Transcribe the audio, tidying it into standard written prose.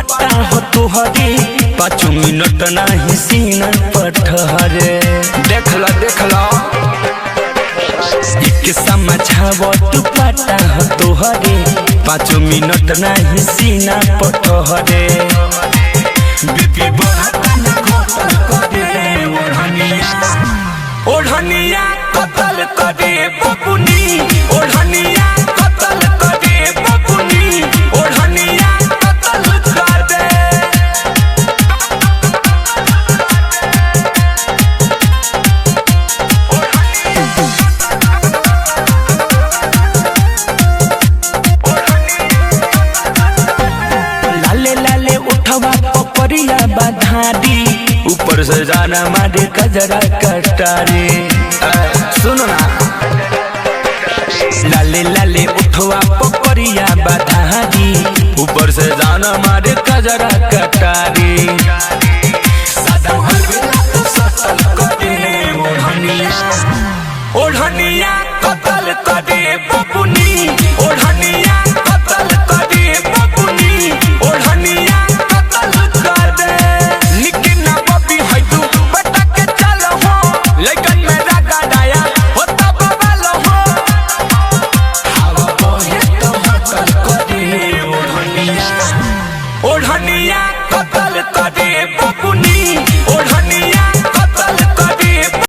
दुपट्टा हो तुहरे, 5 मिनट नाही सीना पठहरे। देखला देखला, एक समझाव दुपट्टा हो तुहरे, 5 मिनट नाही सीना पठहरे। बीपी बढ़ता न घटल करे ओढ़निया, ओढ़निया कतल करे बबुनी, ओढ़निया कतल करे बबुनी, ओढ़निया कतल करे। लाले लाले उठवा पपरिया बधारी, ऊपर से जाना मारे कजरा कटारी। सुनो ना, लाले लाले उठवा पपरिया बधारी, ऊपर से जाना मारे कजरा कटारी। सदा हर बेला तू सतल करे ओढ़निया, ओढ़निया कतल करे।